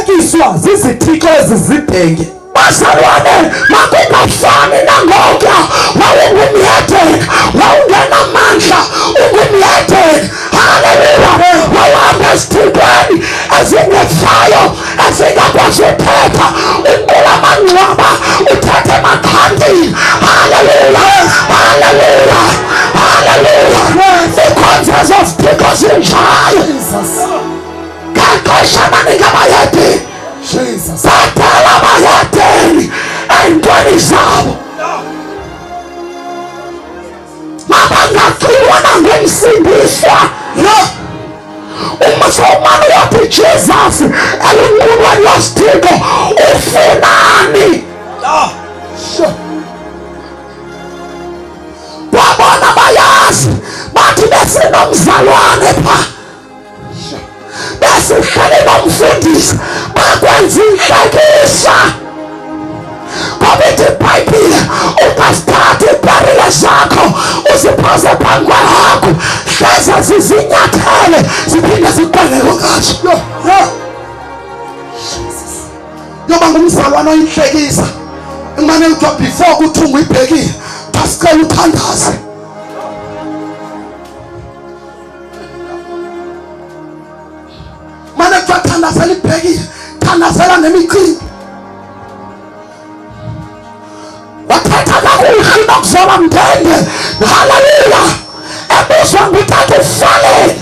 Bakhubekiswa zizithixo ezizidenge. Bazalwane, makungafani nangokuya wawungumyedeni, wawungenamandla, ungumyedeni. Haleluya! Wawuhamba ezithixweni ezingevayo, ezingakwazi uthetha, unqula amangcwaba, uthetha emaxhantini. Haleluya! Haleluya! Haleluya! Ukhonza ezo zithixo zinjalo. Ngexesha naningabayedeni. Jesus. Badala abayedeni ey'ntweni zabo. Mabangaciwa nangumsindiswa. No. Umsomane wathi Jesus elunqulweni lwesithixo ufunani? No. Sure. Kwabona bayazi bathi besinomzalwane pha. Besihlele nomfundisi bakwenza inhlekisa. Ngoba ithi iBhayibhile ungasithathi iibharile zakho uziphose phambi kwehagu hleze zizinyathele ziphinde ziqwengeke ngazo. Yo, yo. Yoba ngumzalwane oyinhlekisa. Imane kuthiwa before kuthungwa ibhekile, sicela uthandaze. Mane kuthiwa thandazela ibhekile, thandazela nemicimbi. Wathatha kakuhle nokuzola mndende. Haleluya. Ebuzwa ngutata uFaleni.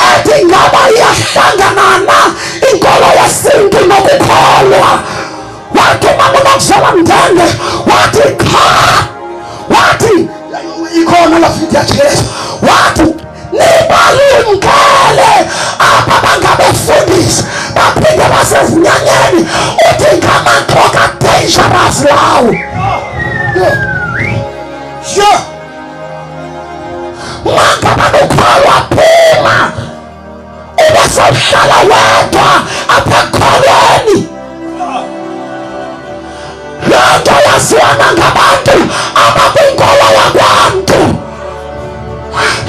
Ethi ngaba iyahlangana na inkolo yesintu nokukholwa. Wathi umama uNokuzola Mndende wathi cha. Wathi ikhona la video yajikeleza. Wathi nibalumkele aba bangabefundisi baphinde basezinyanyeni uthi ngamaxoka dangerous lawo. Sure. Mangaba phuma ube sewuhlala wedwa apha ekukholweni. Loo nto yaziwa nangabantu abakwinkolo yakwantu.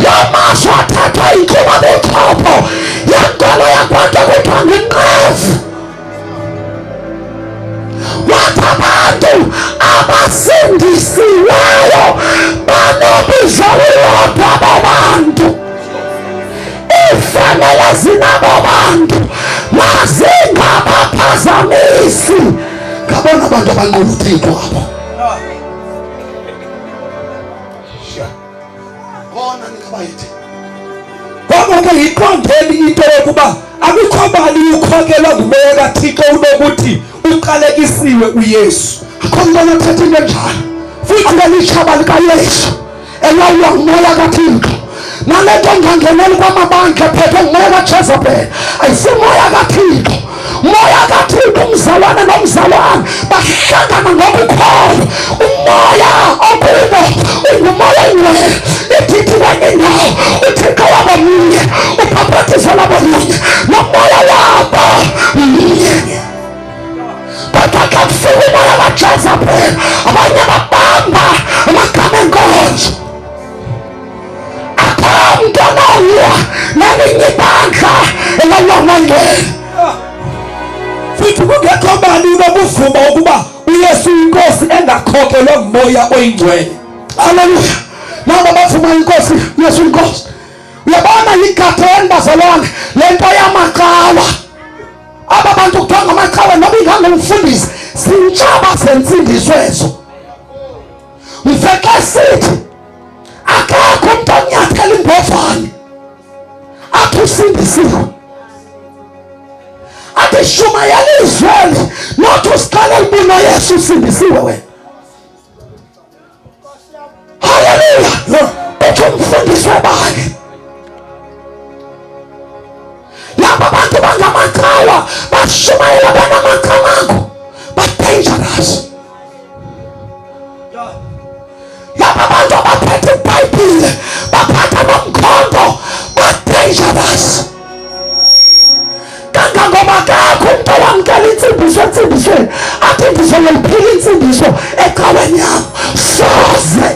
Loo mazwi athethwa yinkuba buchopho yenkolo yakwantu ekuthiwa nginqevu. Wathi abantu abasindisiweyo banobizo olulodwa abo bantu. Iifemele zinabo bantu mazingabaphazamisi. Ngabona abantu abanqula uThixo abo. Bona ningabayithi. Ngoko ke yiqondeni into yokuba akukho bani ukhokelwa nguMoya kaThixo unokuthi uqalekisiwe uYesu. Akho mntu onothetha into enjalo. Futhi lelitshaba likaYesu elawulwa nguMoya kaThixo. Nale nto ngangeneli kwamabandla ephethwe ngumoya kaJezebhele ayisimoya kaThixo. Moya kaThixo, umzalwane nomzalwane bahlangana ngokukholwa. Umoya okubo ungumoya oyingcwele. Ithi kwenye indawo uThixo wabo mnye, ubhapathizo lwabo lunye, nomoya wabo mnye. Kodwa xa kufika umoya kaJezebhele abanye babamba amagama enkonzo. Akho mntu onolwa nelinye ibandla elawulwa ngcwele. Futhi kungekho bani unokuvuma ukuba uYesu inkosi engakhokelwa nguMoya oyiNgcwele. Haleluya. Nabo bavuma inkosi Yesu inkosi. Uyabona yigatheni bazalwane le nto yamaqawa. Aba bantu kuthiwa ngamaqhawe noba ingangumfundisi zintshaba zentsindiso ezo. Mve xa sithi akekho umntu onyathela imbovane athi usindisiwe. Athi shumayela izwi eli nothi usixelela uba unoYesu usindisiwe wena. Haleluya. Uthi umfundisi webani. Laba bantu bangamaqhawa bashumayela banamaqhamango ba dangerous. Laba bantu abaphethe iBhayibhile baphatha nomkhonto ba dangerous. Kangangoba akekho umntu owamkela intsindiso entsindisweni athi ndizoyiphila intsindiso ecaweni yam soze.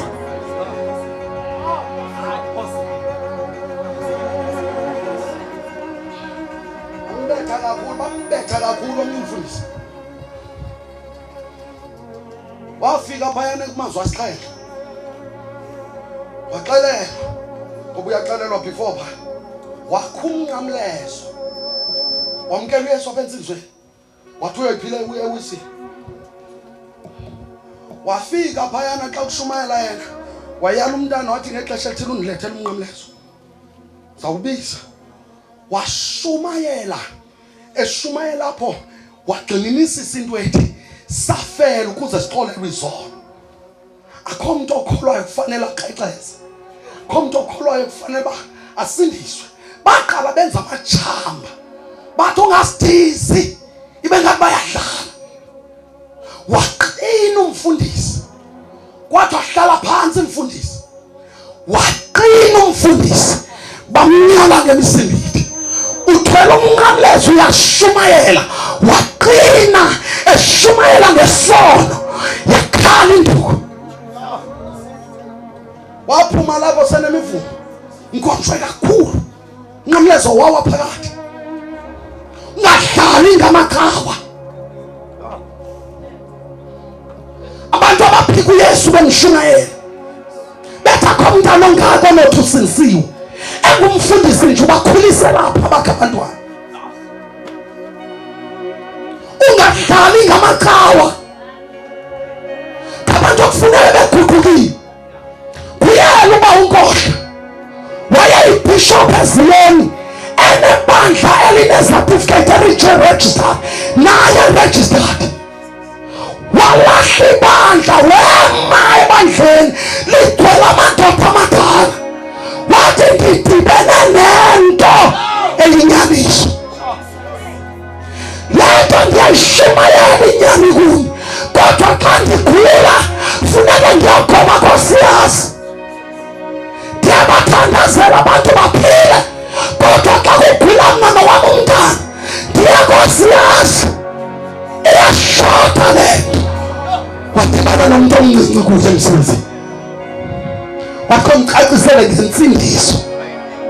Bambetha kakhulu, bambetha kakhulu omnye umfundisi. Wafika phayana kumazwi asixhenxe. Waxelelwa ngoba uyaxelelwa before pha. Wakha umnqamlezo. Wamkela uYesu apha entsinzweni. Wathi uyoyiphila ewisile. Wafika phayana xa kushumayela yena. Wayala umntana wathi ngexesha elithile undilethele umnqamlezo. Zawubiza. Washumayela. Eshumayela apho wagxininisisa into ethi safela ukuze sixolelwe izono. Akho mntu okholwayo kufanele aqeqeze. Akho mntu okholwayo kufanele uba asindiswe. Baqala benza amajamba. Bathi ungasidizi ibe ngathi bayadlala. Waqina umfundisi. Kwathi wahlala phansi umfundisi. Waqina umfundisi. Bamnyala ngemisimbiti. Uthwele umnqamlezo uyashumayela. Waqina eshumayela ngesono. Yakhala induku. Waphuma lapho senemivumo. Nkonjwe kakhulu. Nqamlezo wawa phakathi. Ungadlali ngamaqhawa. Abantu abaphika uYesu bemshumayela. Bethi akho mntana ongaka onothi usinsiwe. Engumfundisi nje ubakhulise lapha abakhe abantwana. Ungadlali ngamaqhawa. Abantu okufuneka beguqukile. Kuyena uba uNkohla wayeyibhishophu eZiyoni enebandla elinecertificate elije-registered naye registered walahla ibandla wema ebandleni ligcwele amadoda amadala wathi ndidibene nento eyinyaniso le nto ndiyayishumayela inyani kuni kodwa xa ndigula funeka ndiyogoma kosiyazi ndiyabathandazela abantu baphile kodwa xa kugula mna nowam umntana ndiya kosiyazi iyashota le nto wadibana nomntu omncinci kuze emsebenzini wakho mcacisele ngentsindiso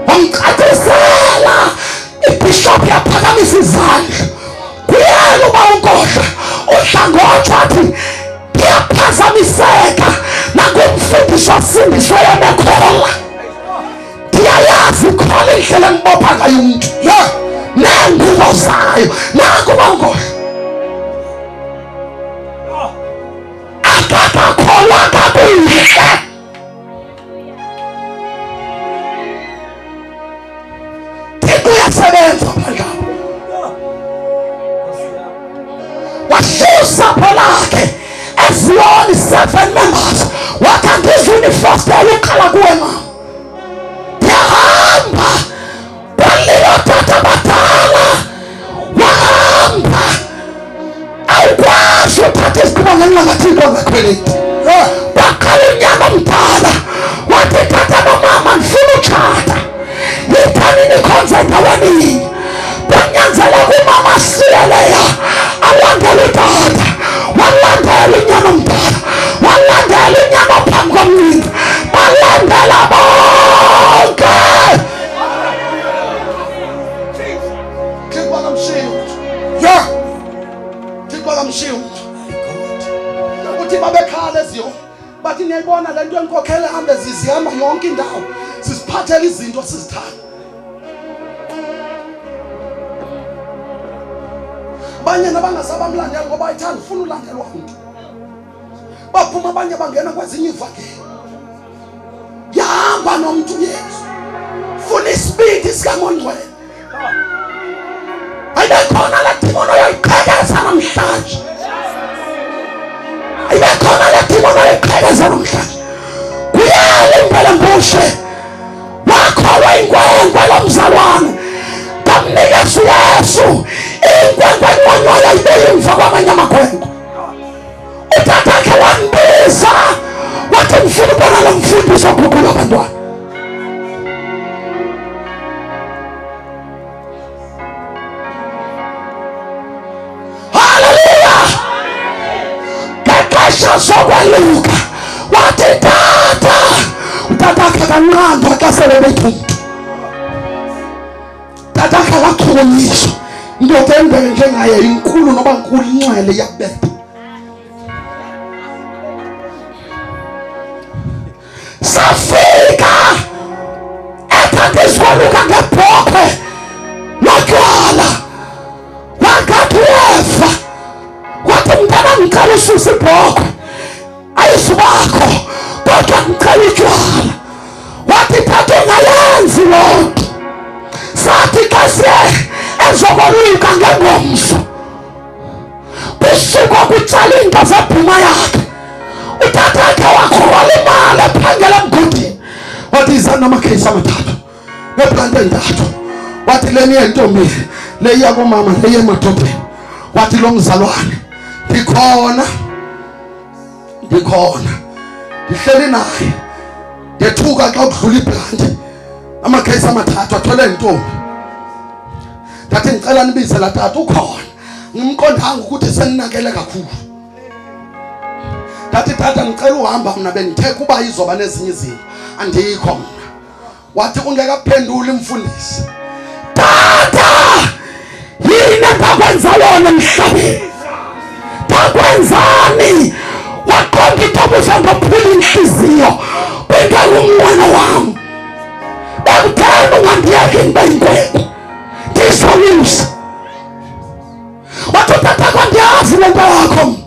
wamcacisela ibhishophu yaphakamisa izandla kuyena uba unkohla uhlangothi wathi ndiyaphazamiseka nakumfundisi osindiswe yonekhola ndiyayazi khona indlela engibopha ngayo umntu neengubo zayo nakuba unkohla akakakholwa kakuhle. Thixo uyasebenza phandle apho. Washiya usapho lakhe eziyoni 7 members wathi andizunifostela uqala kuwe mama ndiyahamba kwaliwa tata badala wahamba awukwazi uthatha isigqibo ngenxa kathixo ongakhweleti waqala unyaka omdala wathi tata nomama ndifuna utshata yithani nikhonze endaweninye kwanyanzeleka umama asiyeleya alandele utata walandela unyana omdala walandela unyana ophambi komncinci balandela bonke Thixo akamshiyi umntu. Ya. Thixo akamshiyi umntu. Uthi babekhala eziyona. Bathi niyayibona le nto enkokhele hambe zizihamba yonke indawo. Siziphathela izinto sizithanda. Abanye nabangasabamlandela ngoba ayithanda ufuna ulandelwa mntu. Baphuma abanye bangena kwezinye ivangeli. Yahamba nomntu Yesu. Funa isibindi sikaMongcwele. Ayibe khona le demon oyoyiqhekeza namhlanje. Ayibe khona le demon oyoyiqhekeza namhlanje. Kuyela impelembushe. Wakholwa inkwenkwe lo mzalwane. Bamnikeza uYesu. Inkwenkwe enqonywayo ibe imva kwamanye amakhwenkwe. Utatakhe wambiza wathi ngifuna ubona lo mfundisi oguqula abantwana. Haleluya! Ngexesha zokwaluka wathi tata, utatakhe akanqandwa xa sele betha umntu. Tatakhe akachukunyiswa. Indoda embeke njengaye inkulu noba nkulu inxele iyakubetha. Safika ethatha izikwaluka ngebhokhwe notywala wangathi uyeva wathi mntana ngicela ususe ibhokhwe ayizubakho kodwa ngicela utywala wathi tata ungayenzi loo nto sathi xa siye ezokoluka ngengomso kusuka kutsala iinto zebhuma yakhe utatakhe wakrola imali ephangela emgodini wathi izani amakheyisi amathathu neeplanti entathu wathi le niyentombi le iya kumama le iye emadodeni wathi lo mzalwane ndikhona ndikhona ndihleli naye ndethuka xa kudlula ibhlanti amakheyisi amathathu athwele intombi ndathi ndicela nibize laa tata ukhona ngimqondanga ukuthi seninakele kakhulu ndathi tata ndicela uhamba mna bendithe kuba izoba nezinye izinto andikho mna wathi ungekaphenduli mfundisi tata yini endakwenza yona emhlabeni ndakwenzani waqonda into obuza ngophula inhliziyo kwinto engumnqweno wam bekutheni ungandiyeki ngibe yinkwenkwe ndizolusa wathi utata kwandiyazi le nto yakho mna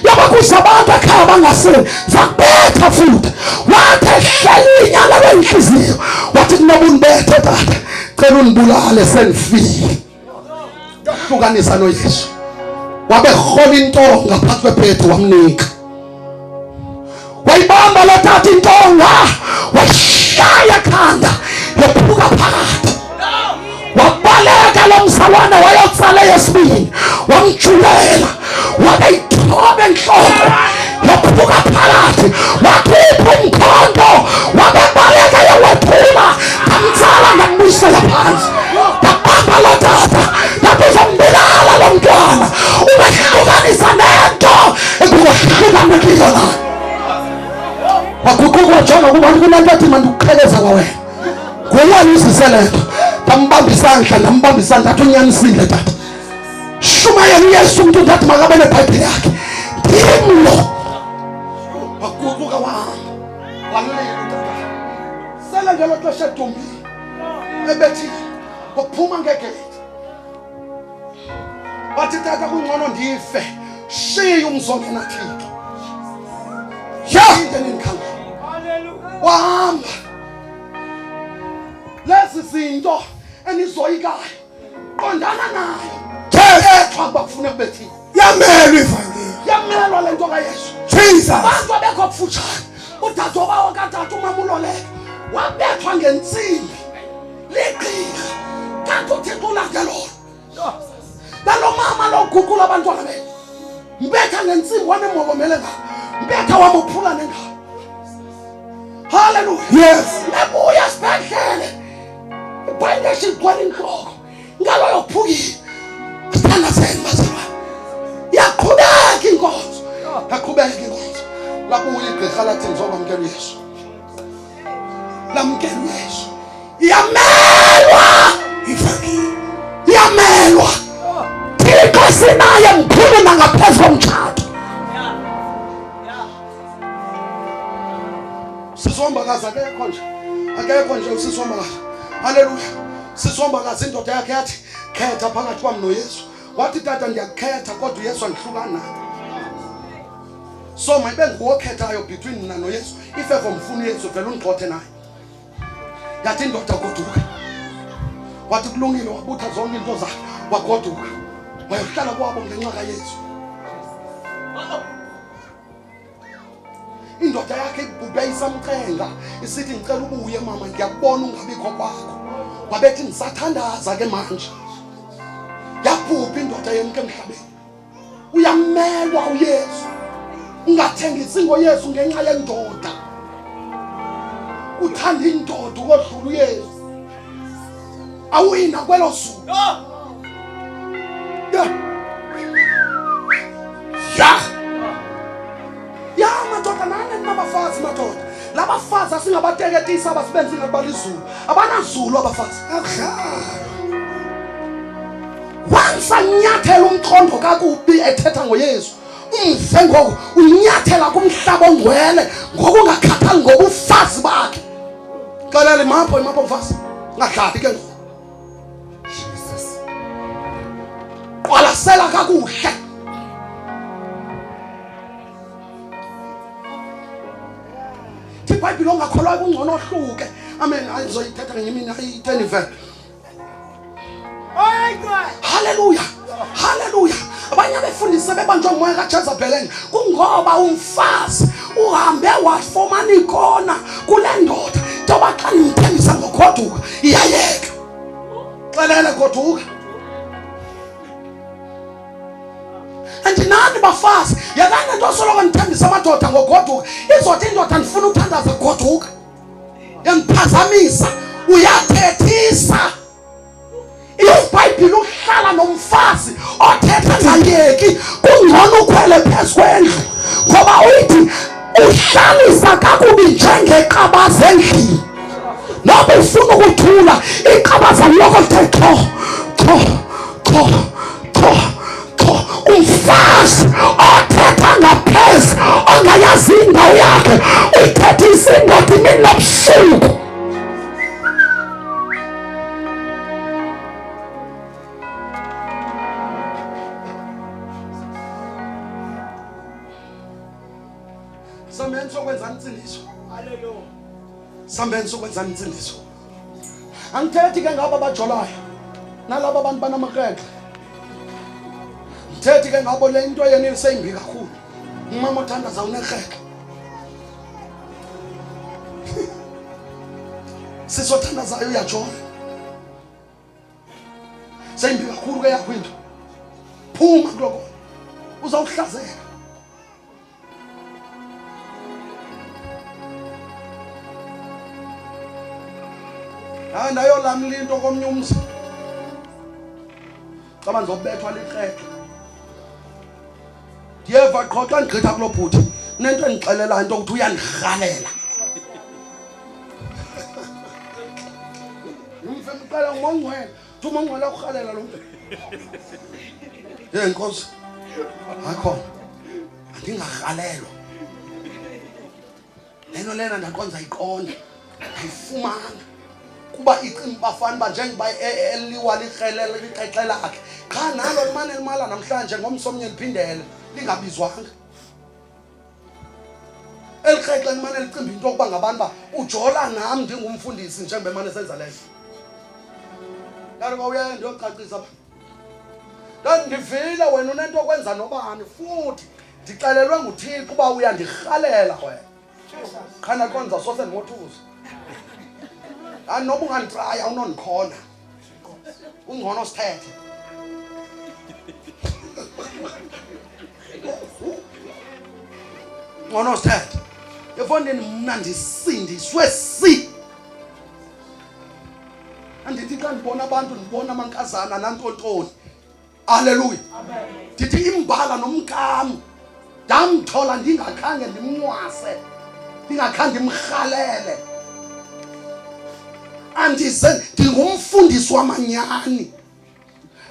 yabakuza abantu ekhaya bangaseli zakubetha futhi wathi ehleli inyala lwenhliziyo wathi kunoba undibethe tata cela undibulale sendifile yahlukanisa noYesu wabe rhola intonga phakathi kwebhedi wamnika wayibamba lo tata intonga wayishaya ekhanda yophuka phakathi wabaleka lo mzalwane wayotsala eyesibini wamjulela wabeyithoba enhloko yophuka phakathi wakhipha umkhonto wabebaleka yowephula ngamtsala ngambuyisela phansi ndabamba lo tata ndathi uzombulala lo mntwana ubehlukanisa nento ekukohlukana kiyo nayo waguquka wajonga kuba kunento ethi mandikuqheleza kwawena nguwe uzise le nto ndambamba isandla ndambamba isandla athi unyanisile tata shumayela uyesu umntu ndathi makabe nebhayibhile yakhe ndim lo waguquka wahamba walila utata sele ngelo xesha edumbile ebethile waphuma ngegate wathi tata kungcono ndife shiya umzongena thixo ya into enindikhangayo wahamba lezi zinto enizoyikayo qondana nayo thethwa kuba kufuneka kubethiwe yamelwa ivangeli yamelwa le nto kayesu Jesus abantu abekho kufutshane udade obawo katata umamuloleka wabethwa ngentsimbi ligqirha kanti uthixo ulande lona nalo mama loguqula abantwana bethu mbetha ngentsimbi wanemhokomele ngalo mbetha wamophula nengalo haleluya yes ebuya esibhedlele ibhandeshi igcwele inhloko ngalo yophukile sithandazeni bazalwane yaqhubeka inkonzo yaqhubeka inkonzo labuya igqirha lathi ngizokwamukela uyesu lamukela uyesu iyamelwa ivangeli iyamelwa thixo sinaye mkhulu nangaphezu komtshato sisihombakazi akekho nje akekho nje usisihombakazi haleluya sisihombakazi indoda yakhe yathi khetha phakathi kwam noyesu wathi tata ndiyakukhetha kodwa uyesu andihlukani naye so mayibe nguwe okhethayo between mna noyesu if ever mfuna uyesu vele undigxothe naye yathi indoda goduka wathi kulungile wabutha zonke into zakhe wagoduka wayohlala kwabo ngenxa kayesu indoda yakhe ibhubhe isamcenga isithi ngicela ubuye mama ngiyakubona ungabikho kwakho wabethi ndisathandaza ke manje yabhubha indoda yemke emhlabeni uyamelwa uYesu ungathengisi ngoYesu ngenxa yendoda uthanda indoda ukodlula uYesu awuyina kwelo zulu ya ya madoda nani ninabafazi madoda labafazi asingabateketisa abasibenzi ngathi balizulu abanazulu abafazi akudlalwa one Sendisanyathela umkhondo kakubi ethetha ngoYesu. Umve ngoku unyathela kumhlaba ongcwele ngokungakhathali ngobufazi bakhe. Xelela imapho imapho mfazi. Ungadlali ke ngoku. Jesus. Qwalasela kakuhle. IBhayibhile ongakholwayo kungcono ohluke. Amen. Ayizoyithetha ngenye imini ayitheni vele. Haleluya. Haleluya. Abanye abefundisi bebanjwa ngumoya kaJezebhelen kungoba umfazi uhambe wafumana ikona kule ndoda ntoba xa ndimthembisa ngogoduka iyayeka. Xelele goduka. Andinani bafazi, yekani le nto soloko ndithembisa amadoda ngogoduka. Izothi indoda ndifuna ukuthandaza goduka. Yandiphazamisa, uyathethisa. IBhayibhile uhlala nomfazi othetha ngayeki kungcono ukhwele phezu kwendlu ngoba uyithi uhlalisa kakubi njengeqabaza endlini noba ufuna ukuthula iqabaza loko lithe xho xho xho xho xho umfazi othetha ngaphezu ongayazi indawo yakhe uyithethisa indoda imini nobusuku Sambeni sokwenza insindiso. Hallelujah. Sambeni sokwenza insindiso. Angithethi ke ngabo abajolayo nalabo abantu banamaqeqe. Ngithethi ke ngabo le into yenu iseyimbi kakhulu. Umama othandaza unerheke. Sisothandazayo uyajola. Seyimbi kakhulu ke yakho into. Phuma kuloko. Uzawuhlazeka. Hayi ndayolamla into komnye umzi. Caba ndizobethwa likreqe. Ndiyeva qho xa ndigqitha kuloo bhuti nento endixelela into ukuthi uyandirhalela. Ngimfe mqala ngumongcwele. Uthi umongcwele akurhalela lo mntu. Ye Nkosi. Hayi khona. Andingarhalelwa. Lento lena ndaqonza iqonda. Ndayifumana. Kuba icinga uba fana uba njengoba eliwa likrele liqeqe lakhe. Qha nalo limane limala namhlanje ngomso omnye liphindele lingabizwanga. Eli krexe limane licimba into yokuba ngabantu uba ujola nam ndingumfundisi njengoba emane senza leyo. Kanti kwawuyaye ndiyocacisa apha. Ndandivile wena unento okwenza nobani futhi ndixelelwe nguThixo uba uyandirhalela wena. Qha ndaqonda sose ndimothusa. Hayi noba unganditraya unondikhona. Ungcono sithethe. Ngcono sithethe. Efondini mna ndisindiswe si. Andithi xa ndibona abantu ndibona amankazana nantontoni. Haleluya. Ndithi imbala nomkam ndamthola ndingakhange ndimncwase ndingakhange ndimrhalele. Andize ndingumfundisi wamanyani.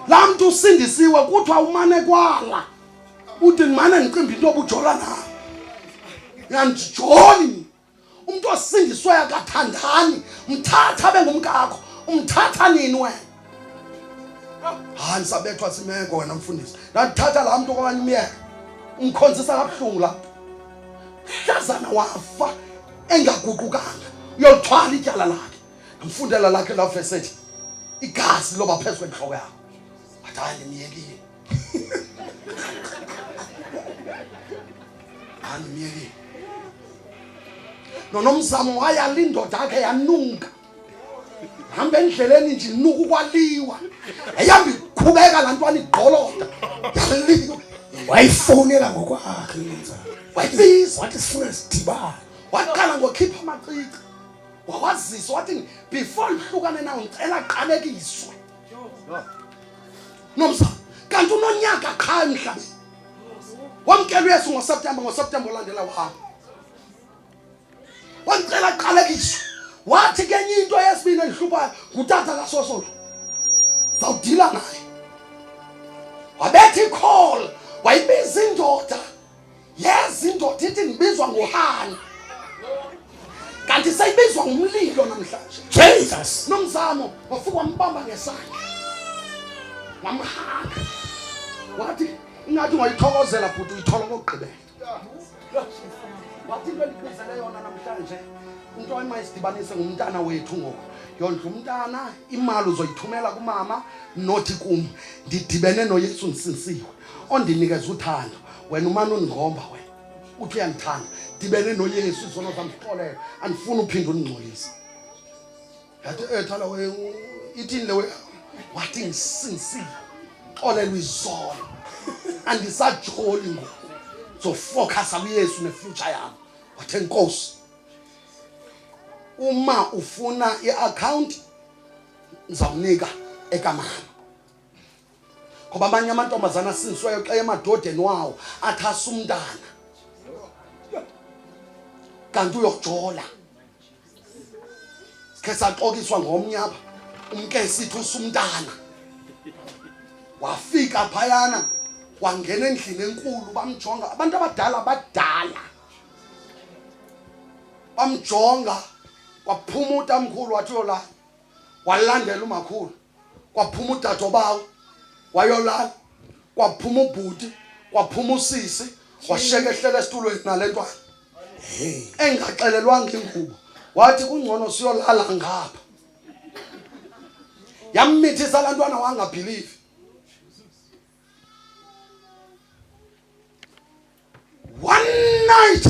Laa mntu usindisiwe kuthiwa umane kwala. Uthi ndimane ndicimba into obujola nam. Andijoli. Umntu osindisweyo akathandani. Mthatha abe ngumkakho. Umthatha nini wena? Hayi ndisabethwa simeko wena mfundisi. Ndandithatha laa mntu okanye umyeke. Umkhonzisa kabuhlungu laa mntu. Mhlazana wafa engaguqukanga. Uyolithwala ityala lakhe. Ndamfundela lakhe laa vesi ethi igazi loba phezu kwentloko yakho. Wathi hayi ndimyekile. Hayi ndimyekile. Nonomzamo wayala indoda yakhe yanuka. Hamba endleleni nje inuka ukwaliwa. Yayihamba iqhubeka laa ntwana igqoloda. Yaliwa. Wayifowunela ngokwakhe uMnumzana. Wayibiza. Wathi sifuna sidibane. Waqala ngokhipha amacici. Wawazisa wathi before ndihlukane nawo ndicela aqalekiswe. Nomzamo kanti unonyaka qha emhlabeni. Wamkela uYesu ngoSeptemba, ngoSeptemba olandela wahamba. Wandicela aqalekiswe. Wathi ke enye into yesibini endihluphayo ngutata kaSosolo. Zawudila naye. call wayibiza indoda yeza indoda ithi ndibizwa nguhani kanti seyibizwa ngumlilo namhlanje Jesus nomzamo wafika wambamba ngesandla wamhaka wathi ingathi ungayithokozela bhuti uyithola kokugqibela wathi into endikubizele yona namhlanje into emayisidibanise ngumntana wethu ngoku yondla umntana imali uzoyithumela kumama nothi kum ndidibene noyesu ndisinsiwe ondinikeza uthando wena umane undingomba wena uthi uyandithanda dibene noyesu izono zam zixolele andifuni uphinde undingcolise yathi ethala we ithini le we wathi ngisinsiwe xolelwa izono andisajoli ngoku zofokhasa kuyesu nefuture yam wathe nkosi uma ufuna i-akhawunti ndizawunika ekamama ngoba amanye amantombazana asindiswayo xa emadodeni wawo athasa umntana kanti uyojola sikhe saxokiswa ngomnye apha umke sithi usumntana wafika phayana wangena endlini enkulu bamjonga abantu abadala badala bamjonga kwaphuma utamkhulu wathi uyolala walandela umakhulu kwaphuma udadobawo wayolala kwaphuma ubhuti kwaphuma usisi washeka ehlela esitulweni nale ntwana engaxelelwanga ingubo wathi kungcono siyolala ngapha yammithisa laa ntwana wangabhilivi one night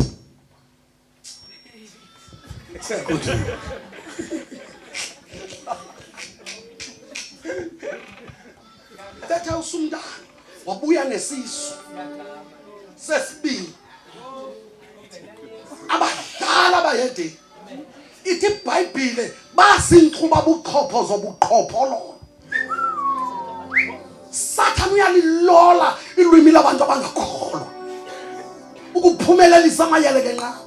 Betha usumntana wabuya nesisu sesibili abadlala abayedeni ithi ibhayibhile basinkcuba buchopho zobuqhophololo sathane uyalilola ilwimi labantu abangakholwa ukuphumelelisa amayele kenqaba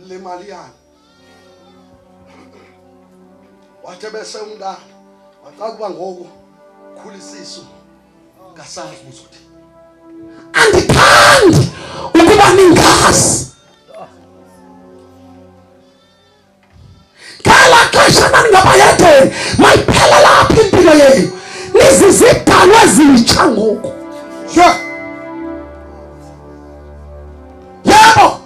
le mali yani wathe bese umntana waqala kuba ngoku khula isisu ngasazi uzothi andithandi ukuba ningazi ngela xesha naningabayedeni mayiphele lapha impilo yenu nizizidalwa ezitsha ngoku Sure. Yebo.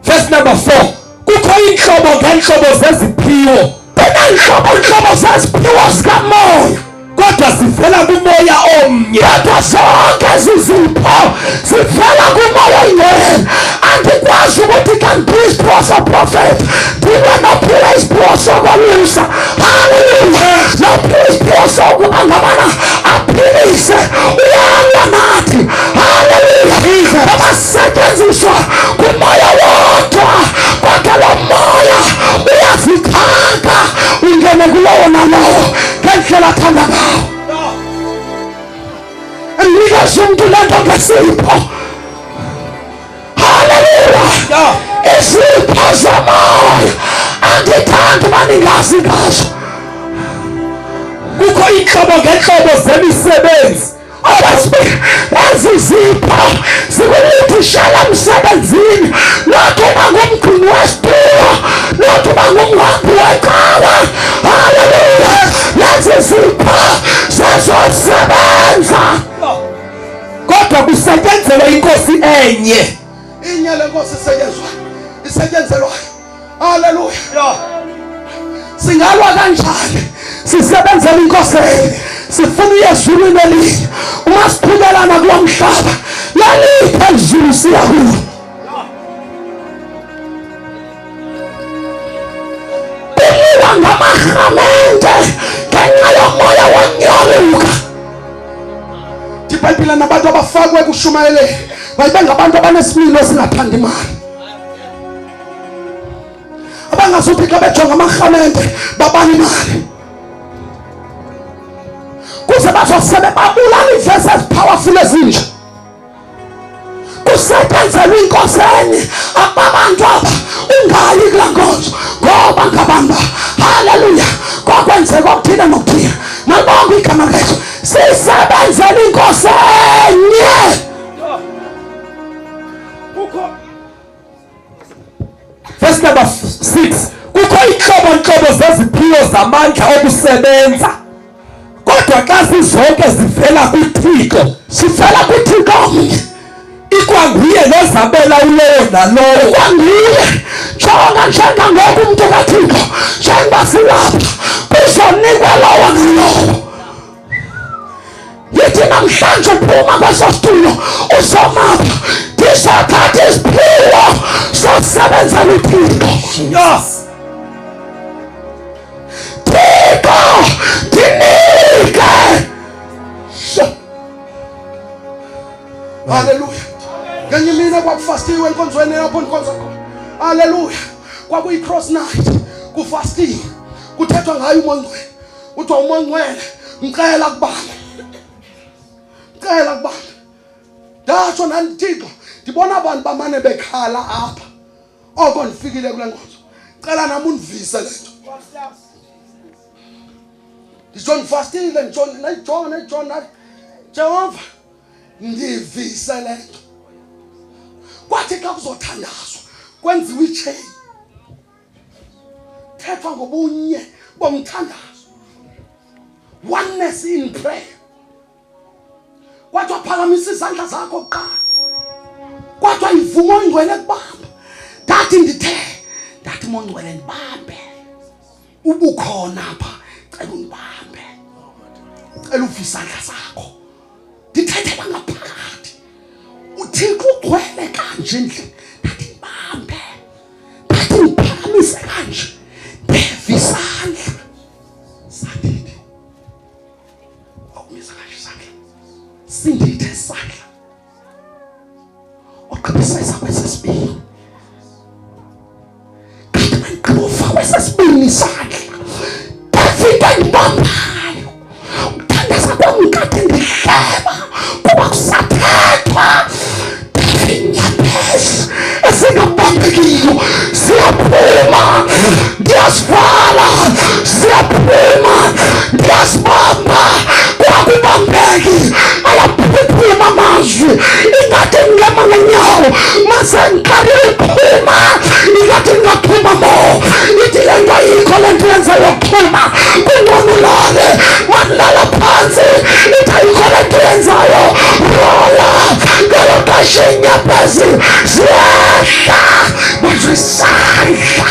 Verse number 4. Kukho iintlobo ngeentlobo zeziphiwo. Kuneentlobo ntlobo zeziphiwo zikamoya. Kodwa zivela kumoya omnye. Kodwa zonke ezi zipho zivela kumoya oyingcwele. Andikwazi ukuthi xa ndiphiwe isiphiwo soprofethi ndilwe nophiwe isiphiwo sokolusa. Haleluya! Nophiwe isiphiwo sokuba ngabana aphilise uyalwa nathi. Haleluya! Ngoba sisetyenziswa ngumoya wodwa kodwa lo moya uyazithanda ungene kulowo nalowo ngendlela athanda ngawo enikeza umntu le nto ngesipho haleluya izipho zomoya andithandi uba ningazi ngazo kukho iintlobo ngeentlobo zemisebenzi Okwesibili, ezi zipho zikulindishela emsebenzini not uba ngumgcini wesitulo not uba ngumhambi wecawa haleluya lezi zipho zezosebenza kodwa kusetyenzelwa inkosi enye inye le nkosi isetyenzwayo isetyenzelwayo haleluya singalwa kanjani sisebenzela inkosi enye sifuna uye ezulwini elinye uma siqhubelana kulo mhlaba laliphi elizulu siya kulo kuliwa ngamarhamente ngenxa yomoya wonyoluka ibhayibhile nabantu abafakwe kushumayeleni bayibe ngabantu abanesimilo esingathandi imali abangazuthi xa bejonga amarhamente babala imali kuze bazosebe babulala iivesi ezipowerful ezinje kusetyenzelwa inkosi enye ababantu aba ungayi kulaa nkonzo ngoba ngabantu haleluya kwakwenzeka okuthile nokuthile malibongo. iziphiwo zamandla okusebenza, kodwa xa zizonke zivela kuThixo. Sivela kuThixo omnye. Ikwanguye nozabela ulowo nalowo. Kwanguye. Jonga njengangoku umntu kaThixo, njengoba silapha kuzonikwa lowo nalowo. Yithi namhlanje uphuma kweso situlo uzomapha, ndizothatha iziphiwo zosebenzela uThixo. Yes. Thixo ndinike. Haleluya. Ngenye imini kwakufastiwe enkonzweni lapho ndikhonza khona. Haleluya. Kwakuyi-cross night, kufastiwe, kuthethwa ngayo uMoya oNgcwele. Kuthiwa uMoya oNgcwele mcela kubani, mcela kubani. Ndatsho nani Thixo, ndibona abantu bamane bekhala apha oko ndifikile kule nkonzo, cela nam undivise le nto. Nditsho ndifastile, nditsho ndayijona, ndayijona, Jehova ndivise le nto. Kwathi xa kuzothandazwa kwenziwa itsheyini, thethwa ngobunye bomthandazo, oneness in prayer. Kwathiwa phakamisa izandla zakho kuqala, kwathiwa ivuma oyingcwele kubamba. Ndathi ndithe, ndathi mongcwele ndibambe, ubukhona apha, cela undibambe, cela uve isandla sakho. Ndithethela ngaphakathi, uThixo ugcwele kanje endlini. Ndathi ndibambe, ndathi ndiphakamise kanje, ndeva isandla sandithi okumisa kanje isandla, sindithe isandla ogqibisesa kwesesibini. Kanti mandigqiba kwesesibini isandla, ndeva into endibambayo. Ukuthandaza kwam kade ndihleba kuba kusathethwa, ndeva iinyembezi ezingabambekiyo ziyaphuma, ndiyazivala, ziyaphuma, ndiyazibamba, kwakubambeki, ayaphuphuma amazwi, ingathi ngema ngenyawo mase ngiqalile ukuphuma, ingathi ngingaphuma mo. Ithi le nto ayikho, le nto yenza yokuphuma, kungcono ulale, mandilala phantsi. Ithi ayikho le nto yenzayo, rola. Ngelo xesha iinyembezi ziyehla, banjwe isandla.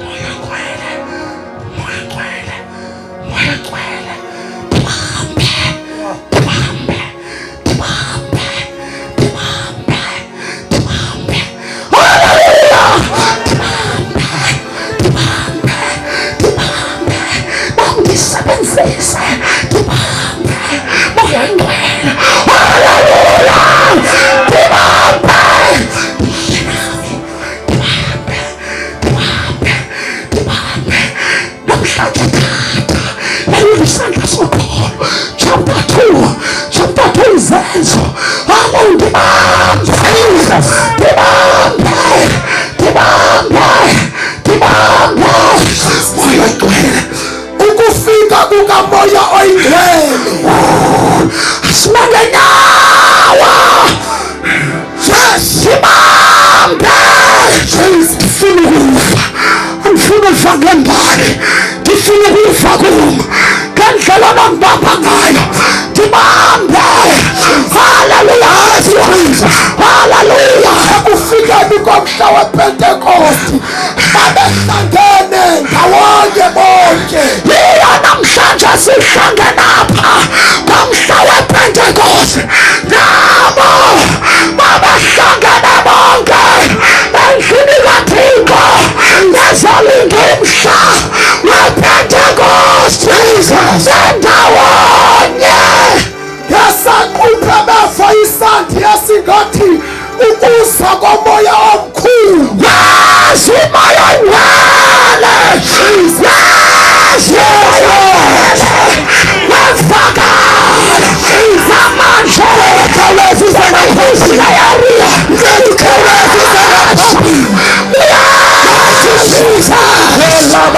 Moya Ngcwele, Moya Ngcwele, Moya Ngcwele, ndibambe, ndibambe, ndibambe, ndibambe, ndibambe. Haleluya! Ndibambe, ndibambe, ndibambe, bangindisebenzise, ndibambe, Moya Ngcwele. Haleluya! Ndibambe, ndibambe, ndibambe, ndibambe. Namhlanje tata, yayila isandla sokholo. Chapter 2, chapter 2 Izenzo. Haleluya, ndibambe, ndibambe, ndibambe, ndibambe. Moya Oyingcwele. Ukufika kukaMoya Oyingcwele. Asimangenyawa. Sibambe. Ndifuna ukufa, andifuna ufa ngembali, ndifuna ukufa kum ngendlela abangibamba ngayo. Ndibambe. Haleluya, haleluya. Ekufikeni komhla wePentekosti babehlangene ndawonye bonke. Yiyo namhlanje sihlangene apha ngomhla wePentekoste, nabo babehlangene bonke endlini kaThixo bezolinda umhla wePentekoste bendawonye. Ngesaquphe beva isandi esingathi ukuza komoya omkhulu. Wazi uMoya Oyingcwele, wazi uMoya Oyingcwele, wavakala namandla.